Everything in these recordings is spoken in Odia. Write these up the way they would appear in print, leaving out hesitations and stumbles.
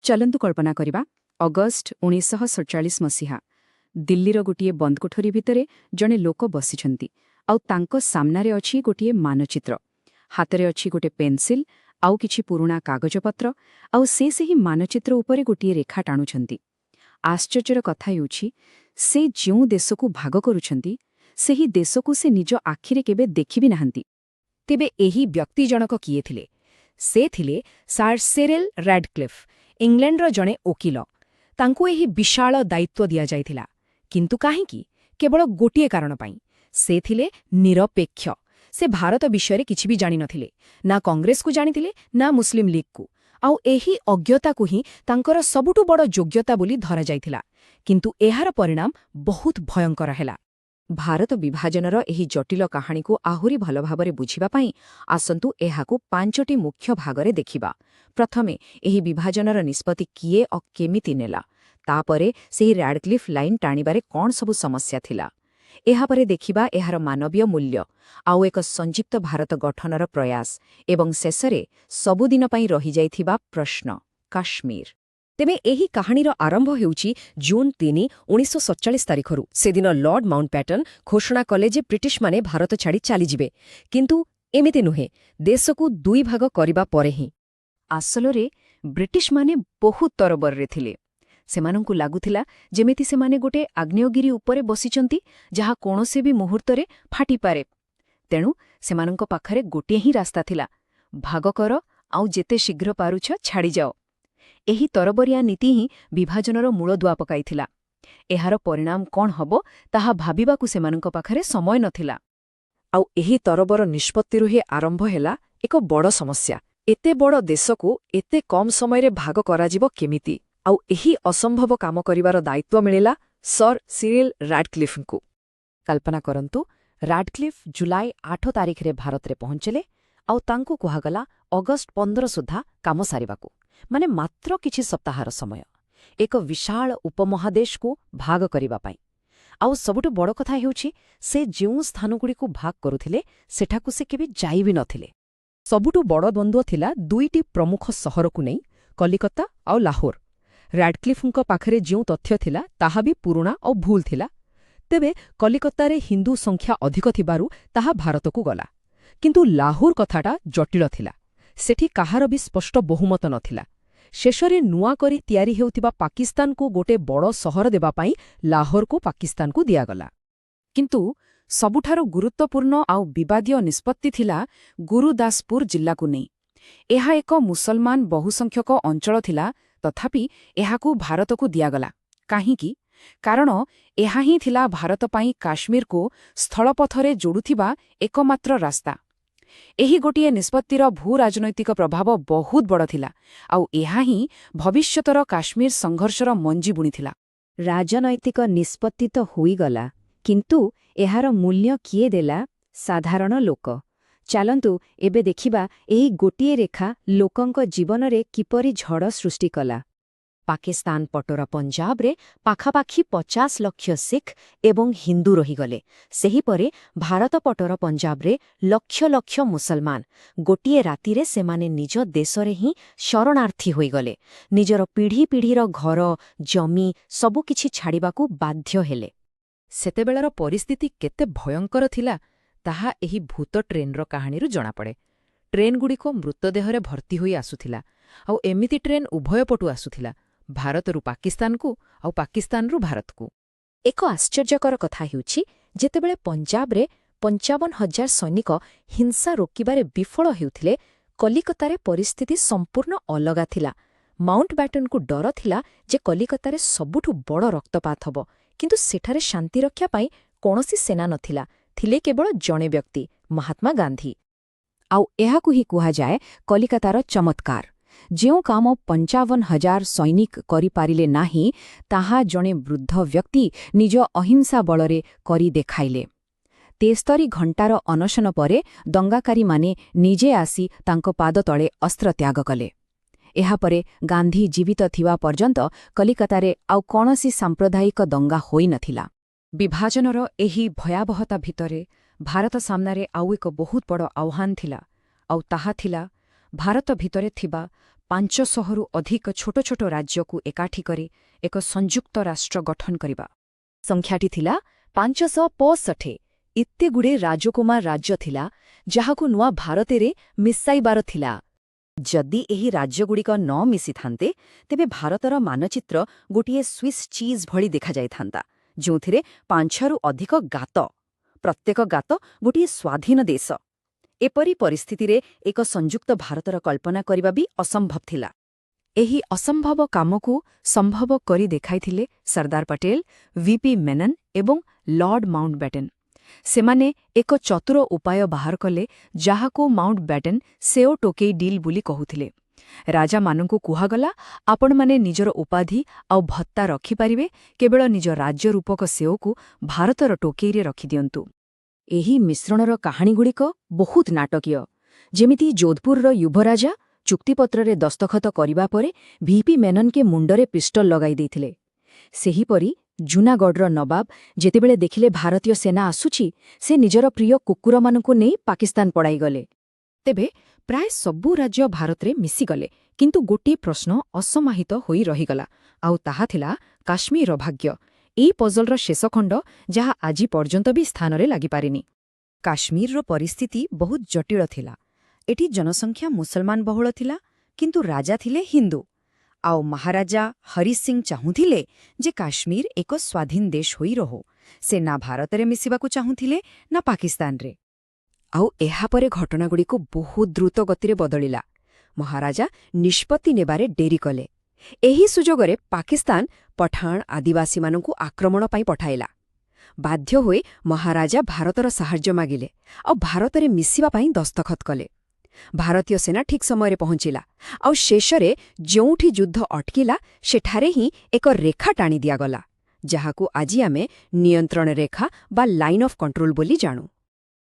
ଚାଲନ୍ତୁ କଳ୍ପନା କରିବା, ଅଗଷ୍ଟ 1947 ମସିହା। ଦିଲ୍ଲୀର ଗୋଟିଏ ବନ୍ଦକୋଠରୀ ଭିତରେ ଜଣେ ଲୋକ ବସିଛନ୍ତି, ଆଉ ତାଙ୍କ ସାମ୍ନାରେ ଅଛି ଗୋଟିଏ ମାନଚିତ୍ର। ହାତରେ ଅଛି ଗୋଟେ ପେନ୍ସିଲ୍ ଆଉ କିଛି ପୁରୁଣା କାଗଜପତ୍ର, ଆଉ ସେ ସେହି ମାନଚିତ୍ର ଉପରେ ଗୋଟିଏ ରେଖା ଟାଣୁଛନ୍ତି। ଆଶ୍ଚର୍ଯ୍ୟର କଥା ହେଉଛି, ସେ ଯେଉଁ ଦେଶକୁ ଭାଗ କରୁଛନ୍ତି, ସେହି ଦେଶକୁ ସେ ନିଜ ଆଖିରେ କେବେ ଦେଖିବି ନାହାନ୍ତି। ତେବେ ଏହି ବ୍ୟକ୍ତି ଜଣକ କିଏ ଥିଲେ? ସେ ଥିଲେ ସାର୍ ସିରିଲ୍ ରାଡକ୍ଲିଫ୍, ଇଂଲଣ୍ଡର ଜଣେ ଓକିଲ। ତାଙ୍କୁ ଏହି ବିଶାଳ ଦାୟିତ୍ୱ ଦିଆଯାଇଥିଲା। କିନ୍ତୁ କାହିଁକି? କେବଳ ଗୋଟିଏ କାରଣ ପାଇଁ: ସେ ଥିଲେ ନିରପେକ୍ଷ। ସେ ଭାରତ ବିଷୟରେ କିଛି ବି ଜାଣିନଥିଲେ। ନା କଂଗ୍ରେସକୁ ଜାଣିଥିଲେ, ନା ମୁସଲିମ ଲିଗ୍କୁ। ଆଉ ଏହି ଅଜ୍ଞତାକୁ ହିଁ ତାଙ୍କର ସବୁଠୁ ବଡ଼ ଯୋଗ୍ୟତା ବୋଲି ଧରାଯାଇଥିଲା। କିନ୍ତୁ ଏହାର ପରିଣାମ ବହୁତ ଭୟଙ୍କର ହେଲା। ଭାରତ ବିଭାଜନର ଏହି ଜଟିଳ କାହାଣୀକୁ ଆହୁରି ଭଲ ଭାବରେ ବୁଝିବା ପାଇଁ ଆସନ୍ତୁ ଏହାକୁ ପାଞ୍ଚଟି ମୁଖ୍ୟ ଭାଗରେ ଦେଖିବା। ପ୍ରଥମେ, ଏହି ବିଭାଜନର ନିଷ୍ପତ୍ତି କିଏ ଓ କେମିତି ନେଲା। ତାପରେ ସେହି ରାଡକ୍ଲିଫ୍ ଲାଇନ୍ ଟାଣିବାରେ କ'ଣ ସବୁ ସମସ୍ୟା ଥିଲା। ଏହାପରେ ଦେଖିବା ଏହାର ମାନବୀୟ ମୂଲ୍ୟ ଆଉ ଏକ ସଂଯୁକ୍ତ ଭାରତ ଗଠନର ପ୍ରୟାସ, ଏବଂ ଶେଷରେ ସବୁଦିନ ପାଇଁ ରହିଯାଇଥିବା ପ୍ରଶ୍ନ, କାଶ୍ମୀର। ତେବେ ଏହି କାହାଣୀର ଆରମ୍ଭ ହେଉଛି ଜୁନ୍ 3, 1947 ତାରିଖରୁ। ସେଦିନ ଲର୍ଡ ମାଉଣ୍ଟବ୍ୟାଟନ୍ ଘୋଷଣା କଲେ ଯେ ବ୍ରିଟିଶମାନେ ଭାରତ ଛାଡ଼ି ଚାଲିଯିବେ। କିନ୍ତୁ ଏମିତି ନୁହେଁ, ଦେଶକୁ ଦୁଇ ଭାଗ କରିବା ପରେ ହିଁ। ଆସଲରେ ବ୍ରିଟିଶମାନେ ବହୁତ ତରବରରେ ଥିଲେ। ସେମାନଙ୍କୁ ଲାଗୁଥିଲା ଯେମିତି ସେମାନେ ଗୋଟେ ଆଗ୍ନେୟଗିରି ଉପରେ ବସିଛନ୍ତି, ଯାହା କୌଣସି ବି ମୁହୂର୍ତ୍ତରେ ଫାଟିପାରେ। ତେଣୁ ସେମାନଙ୍କ ପାଖରେ ଗୋଟିଏ ହିଁ ରାସ୍ତା ଥିଲା: ଭାଗ କର ଆଉ ଯେତେ ଶୀଘ୍ର ପାରୁଛ ଛାଡ଼ିଯାଅ। ଏହି ତରବରିଆ ନୀତି ହିଁ ବିଭାଜନର ମୂଳଦୁଆ ପକାଇଥିଲା। ଏହାର ପରିଣାମ କ'ଣ ହବ, ତାହା ଭାବିବାକୁ ସେମାନଙ୍କ ପାଖରେ ସମୟ ନଥିଲା। ଆଉ ଏହି ତରବର ନିଷ୍ପତ୍ତିରୁ ହିଁ ଆରମ୍ଭ ହେଲା ଏକ ବଡ଼ ସମସ୍ୟା। ଏତେ ବଡ଼ ଦେଶକୁ ଏତେ କମ୍ ସମୟରେ ଭାଗ କରାଯିବ କେମିତି? ଆଉ ଏହି ଅସମ୍ଭବ କାମ କରିବାର ଦାୟିତ୍ୱ ମିଳିଲା ସର୍ ସିରିଲ୍ ରାଡକ୍ଲିଫ୍ଙ୍କୁ। କଳ୍ପନା କରନ୍ତୁ, ରାଡକ୍ଲିଫ୍ ଜୁଲାଇ 8 ତାରିଖରେ ଭାରତରେ ପହଞ୍ଚିଲେ ଆଉ ତାଙ୍କୁ କୁହାଗଲା ଅଗଷ୍ଟ 15 ସୁଦ୍ଧା କାମ ସାରିବାକୁ। ମାନେ ମାତ୍ର କିଛି ସପ୍ତାହର ସମୟ, ଏକ ବିଶାଳ ଉପମହାଦେଶକୁ ଭାଗ କରିବା ପାଇଁ। ଆଉ ସବୁଠୁ ବଡ଼ କଥା ହେଉଛି, ସେ ଯେଉଁ ସ୍ଥାନଗୁଡ଼ିକୁ ଭାଗ କରୁଥିଲେ, ସେଠାକୁ ସେ କେବେ ଯାଇ ବି ନଥିଲେ। ସବୁଠୁ ବଡ଼ ଦ୍ୱନ୍ଦ୍ୱ ଥିଲା ଦୁଇଟି ପ୍ରମୁଖ ସହରକୁ ନେଇ, କଲିକତା ଆଉ ଲାହୋର। ରାଡକ୍ଲିଫ୍ଙ୍କ ପାଖରେ ଯେଉଁ ତଥ୍ୟ ଥିଲା, ତାହା ବି ପୁରୁଣା ଆଉ ଭୁଲ ଥିଲା। ତେବେ କଲିକତାରେ ହିନ୍ଦୁ ସଂଖ୍ୟା ଅଧିକ ଥିବାରୁ ତାହା ଭାରତକୁ ଗଲା। କିନ୍ତୁ ଲାହୋର କଥାଟା ଜଟିଳ ଥିଲା। ସେଠି କାହାର ବି ସ୍ପଷ୍ଟ ବହୁମତ ନଥିଲା। ଶେଷରେ ନୂଆ କରି ତିଆରି ହେଉଥିବା ପାକିସ୍ତାନକୁ ଗୋଟେ ବଡ଼ ସହର ଦେବା ପାଇଁ ଲାହୋରକୁ ପାକିସ୍ତାନକୁ ଦିଆଗଲା। କିନ୍ତୁ ସବୁଠାରୁ ଗୁରୁତ୍ୱପୂର୍ଣ୍ଣ ଆଉ ବିବାଦୀୟ ନିଷ୍ପତ୍ତି ଥିଲା ଗୁରୁଦାସପୁର ଜିଲ୍ଲାକୁ ନେଇ। ଏହା ଏକ ମୁସଲମାନ ବହୁସଂଖ୍ୟକ ଅଞ୍ଚଳ ଥିଲା। ତଥାପି ଏହାକୁ ଭାରତକୁ ଦିଆଗଲା। କାହିଁକି? କାରଣ ଏହା ହିଁ ଥିଲା ଭାରତ ପାଇଁ କାଶ୍ମୀରକୁ ସ୍ଥଳପଥରେ ଯୋଡୁଥିବା ଏକମାତ୍ର ରାସ୍ତା। ଏହି ଗୋଟିଏ ନିଷ୍ପତ୍ତିର ଭୂରାଜନୈତିକ ପ୍ରଭାବ ବହୁତ ବଡ଼ ଥିଲା, ଆଉ ଏହା ହିଁ ଭବିଷ୍ୟତର କାଶ୍ମୀର ସଂଘର୍ଷର ମଞ୍ଜି ବୁଣିଥିଲା। ରାଜନୈତିକ ନିଷ୍ପତ୍ତି ତ ହୋଇଗଲା, କିନ୍ତୁ ଏହାର ମୂଲ୍ୟ କିଏ ଦେଲା? ସାଧାରଣ ଲୋକ। ଚାଲନ୍ତୁ ଏବେ ଦେଖିବା ଏହି ଗୋଟିଏ ରେଖା ଲୋକଙ୍କ ଜୀବନରେ କିପରି ଝଡ଼ ସୃଷ୍ଟି କଲା। ପାକିସ୍ତାନ ପଟର ପଞ୍ଜାବରେ ପାଖାପାଖି 50 ଲକ୍ଷ ଶିଖ୍ ଏବଂ ହିନ୍ଦୁ ରହିଗଲେ। ସେହିପରି ଭାରତ ପଟର ପଞ୍ଜାବରେ ଲକ୍ଷ ଲକ୍ଷ ମୁସଲମାନ। ଗୋଟିଏ ରାତିରେ ସେମାନେ ନିଜ ଦେଶରେ ହିଁ ଶରଣାର୍ଥୀ ହୋଇଗଲେ। ନିଜର ପିଢ଼ି ପିଢ଼ିର ଘର, ଜମି ସବୁକିଛି ଛାଡ଼ିବାକୁ ବାଧ୍ୟ ହେଲେ। ସେତେବେଳର ପରିସ୍ଥିତି କେତେ ଭୟଙ୍କର ଥିଲା, ତାହା ଏହି ଭୂତ ଟ୍ରେନ୍ର କାହାଣୀରୁ ଜଣାପଡ଼େ। ଟ୍ରେନ୍ଗୁଡ଼ିକ ମୃତଦେହରେ ଭର୍ତ୍ତି ହୋଇ ଆସୁଥିଲା, ଆଉ ଏମିତି ଟ୍ରେନ୍ ଉଭୟ ପଟୁ ଆସୁଥିଲା, ଭାରତରୁ ପାକିସ୍ତାନକୁ ଆଉ ପାକିସ୍ତାନରୁ ଭାରତକୁ। ଏକ ଆଶ୍ଚର୍ଯ୍ୟକର କଥା ହେଉଛି, ଯେତେବେଳେ ପଞ୍ଜାବରେ 55,000 ସୈନିକ ହିଂସା ରୋକିବାରେ ବିଫଳ ହେଉଥିଲେ, କଲିକତାରେ ପରିସ୍ଥିତି ସମ୍ପୂର୍ଣ୍ଣ ଅଲଗା ଥିଲା। ମାଉଣ୍ଟବ୍ୟାଟନକୁ ଡର ଥିଲା ଯେ କଲିକତାରେ ସବୁଠୁ ବଡ଼ ରକ୍ତପାତ ହେବ। କିନ୍ତୁ ସେଠାରେ ଶାନ୍ତିରକ୍ଷା ପାଇଁ କୌଣସି ସେନା ନଥିଲା। ଥିଲେ କେବଳ ଜଣେ ବ୍ୟକ୍ତି, ମହାତ୍ମା ଗାନ୍ଧୀ। ଆଉ ଏହାକୁ ହିଁ କୁହାଯାଏ କଲିକତାର ଚମତ୍କାର। ଯେଉଁ କାମ 55,000 ସୈନିକ କରିପାରିଲେ ନାହିଁ, ତାହା ଜଣେ ବୃଦ୍ଧ ବ୍ୟକ୍ତି ନିଜ ଅହିଂସା ବଳରେ କରି ଦେଖାଇଲେ। 73 ଘଣ୍ଟାର ଅନଶନ ପରେ ଦଙ୍ଗାକାରୀମାନେ ନିଜେ ଆସି ତାଙ୍କ ପାଦ ତଳେ ଅସ୍ତ୍ର ତ୍ୟାଗ କଲେ। ଏହାପରେ ଗାନ୍ଧୀ ଜୀବିତ ଥିବା ପର୍ଯ୍ୟନ୍ତ କଲିକତାରେ ଆଉ କୌଣସି ସାମ୍ପ୍ରଦାୟିକ ଦଙ୍ଗା ହୋଇନଥିଲା। ବିଭାଜନର ଏହି ଭୟାବହତା ଭିତରେ ଭାରତ ସାମ୍ନାରେ ଆଉ ଏକ ବହୁତ ବଡ଼ ଆହ୍ୱାନ ଥିଲା, ଆଉ ତାହା ଥିଲା ଭାରତ ଭିତରେ ଥିବା 500ରୁ ଅଧିକ ଛୋଟ ଛୋଟ ରାଜ୍ୟକୁ ଏକାଠି କରି ଏକ ସଂଯୁକ୍ତ ରାଷ୍ଟ୍ର ଗଠନ କରିବା। ସଂଖ୍ୟାଟି ଥିଲା 565। ଏତେଗୁଡ଼େ ରାଜକୁମାର ରାଜ୍ୟ ଥିଲା, ଯାହାକୁ ନୂଆ ଭାରତରେ ମିଶାଇବାର ଥିଲା। ଯଦି ଏହି ରାଜ୍ୟଗୁଡ଼ିକ ନ ମିଶିଥାନ୍ତେ, ତେବେ ଭାରତର ମାନଚିତ୍ର ଗୋଟିଏ ସ୍ୱିସ୍ ଚିଜ୍ ଭଳି ଦେଖାଯାଇଥାନ୍ତା, ଯେଉଁଥିରେ 5ରୁ ଅଧିକ ଗାତ, ପ୍ରତ୍ୟେକ ଗାତ ଗୋଟିଏ ସ୍ୱାଧୀନ ଦେଶ। ଏପରି ପରିସ୍ଥିତିରେ ଏକ ସଂଯୁକ୍ତ ଭାରତର କଳ୍ପନା କରିବା ବି ଅସମ୍ଭବ ଥିଲା। ଏହି ଅସମ୍ଭବ କାମକୁ ସମ୍ଭବ କରି ଦେଖାଇଥିଲେ ସର୍ଦ୍ଦାର ପଟେଲ, ଭିପି ମେନନ୍ ଏବଂ ଲର୍ଡ ମାଉଣ୍ଟବ୍ୟାଟେନ୍। ସେମାନେ ଏକ ଚତୁର ଉପାୟ ବାହାର କଲେ, ଯାହାକୁ ମାଉଣ୍ଟବ୍ୟାଟେନ୍ ସେଓ ଟୋକେଇ ଡିଲ୍ ବୋଲି କହୁଥିଲେ। ରାଜାମାନଙ୍କୁ କୁହାଗଲା, ଆପଣମାନେ ନିଜର ଉପାଧି ଆଉ ଭତ୍ତା ରଖିପାରିବେ, କେବଳ ନିଜ ରାଜ୍ୟ ରୂପକ ସେଓକୁ ଭାରତର ଟୋକେଇରେ ରଖିଦିଅନ୍ତୁ। ଏହି ମିଶ୍ରଣର କାହାଣୀଗୁଡ଼ିକ ବହୁତ ନାଟକୀୟ। ଯେମିତି ଯୋଧପୁରର ଯୁବରାଜା ଚୁକ୍ତିପତ୍ରରେ ଦସ୍ତଖତ କରିବା ପରେ ଭିପି ମେନନ୍କେ ମୁଣ୍ଡରେ ପିଷ୍ଟଲ ଲଗାଇ ଦେଇଥିଲେ। ସେହିପରି ଜୁନାଗଡ଼ର ନବାବ ଯେତେବେଳେ ଦେଖିଲେ ଭାରତୀୟ ସେନା ଆସୁଛି, ସେ ନିଜର ପ୍ରିୟ କୁକୁରମାନଙ୍କୁ ନେଇ ପାକିସ୍ତାନ ପଳାଇଗଲେ। ତେବେ ପ୍ରାୟ ସବୁ ରାଜ୍ୟ ଭାରତରେ ମିଶିଗଲେ, କିନ୍ତୁ ଗୋଟିଏ ପ୍ରଶ୍ନ ଅସମାହିତ ହୋଇ ରହିଗଲା, ଆଉ ତାହା ଥିଲା କାଶ୍ମୀରର ଭାଗ୍ୟ। ଏହି ପଜଲର ଶେଷ ଖଣ୍ଡ, ଯାହା ଆଜି ପର୍ଯ୍ୟନ୍ତ ବି ସ୍ଥାନରେ ଲାଗିପାରିନି। କାଶ୍ମୀରର ପରିସ୍ଥିତି ବହୁତ ଜଟିଳ ଥିଲା। ଏଠି ଜନସଂଖ୍ୟା ମୁସଲମାନ ବହୁଳ ଥିଲା, କିନ୍ତୁ ରାଜା ଥିଲେ ହିନ୍ଦୁ। ଆଉ ମହାରାଜା ହରି ସିଂ ଚାହୁଁଥିଲେ ଯେ କାଶ୍ମୀର ଏକ ସ୍ୱାଧୀନ ଦେଶ ହୋଇ ରହୁ। ସେ ନା ଭାରତରେ ମିଶିବାକୁ ଚାହୁଁଥିଲେ, ନା ପାକିସ୍ତାନରେ। ଆଉ ଏହାପରେ ଘଟଣାଗୁଡ଼ିକୁ ବହୁତ ଦ୍ରୁତ ଗତିରେ ବଦଳିଲା। ମହାରାଜା ନିଷ୍ପତ୍ତି ନେବାରେ ଡେରି କଲେ। ଏହି ସୁଯୋଗରେ ପାକିସ୍ତାନ ପଠାଣ ଆଦିବାସୀମାନଙ୍କୁ ଆକ୍ରମଣ ପାଇଁ ପଠାଇଲା। ବାଧ୍ୟ ହୋଇ ମହାରାଜା ଭାରତର ସାହାଯ୍ୟ ମାଗିଲେ ଆଉ ଭାରତରେ ମିଶିବା ପାଇଁ ଦସ୍ତଖତ କଲେ। ଭାରତୀୟ ସେନା ଠିକ୍ ସମୟରେ ପହଞ୍ଚିଲା ଆଉ ଶେଷରେ ଯେଉଁଠି ଯୁଦ୍ଧ ଅଟକିଲା, ସେଠାରେ ହିଁ ଏକ ରେଖା ଟାଣି ଦିଆଗଲା, ଯାହାକୁ ଆଜି ଆମେ ନିୟନ୍ତ୍ରଣ ରେଖା ବା ଲାଇନ୍ ଅଫ୍ କଣ୍ଟ୍ରୋଲ ବୋଲି ଜାଣୁ।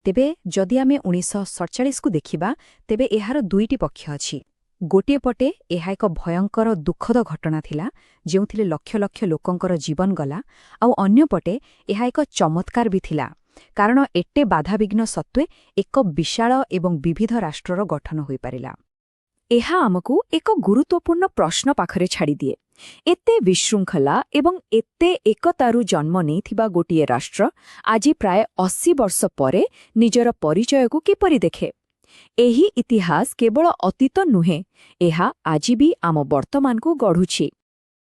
ତେବେ ଯଦି ଆମେ 1947କୁ ଦେଖିବା, ତେବେ ଏହାର ଦୁଇଟି ପକ୍ଷ ଅଛି। ଗୋଟିଏ ପଟେ ଏହା ଏକ ଭୟଙ୍କର ଦୁଃଖଦ ଘଟଣା ଥିଲା, ଯେଉଁଥିରେ ଲକ୍ଷ ଲକ୍ଷ ଲୋକଙ୍କର ଜୀବନ ଗଲା, ଆଉ ଅନ୍ୟପଟେ ଏହା ଏକ ଚମତ୍କାର ବି ଥିଲା, କାରଣ ଏତେ ବାଧାବିଘ୍ନ ସତ୍ତ୍ୱେ ଏକ ବିଶାଳ ଏବଂ ବିବିଧ ରାଷ୍ଟ୍ରର ଗଠନ ହୋଇପାରିଲା। ଏହା ଆମକୁ ଏକ ଗୁରୁତ୍ୱପୂର୍ଣ୍ଣ ପ୍ରଶ୍ନ ପାଖରେ ଛାଡ଼ିଦିଏ। ଏତେ ବିଶୃଙ୍ଖଳା ଏବଂ ଏତେ ଏକତାରୁ ଜନ୍ମ ନେଇଥିବା ଗୋଟିଏ ରାଷ୍ଟ୍ର ଆଜି ପ୍ରାୟ 80 ବର୍ଷ ପରେ ନିଜର ପରିଚୟକୁ କିପରି ଦେଖେ? ଏହି ଇତିହାସ କେବଳ ଅତୀତ ନୁହେଁ, ଏହା ଆଜି ବି ଆମ ବର୍ତ୍ତମାନକୁ ଗଢ଼ୁଛି।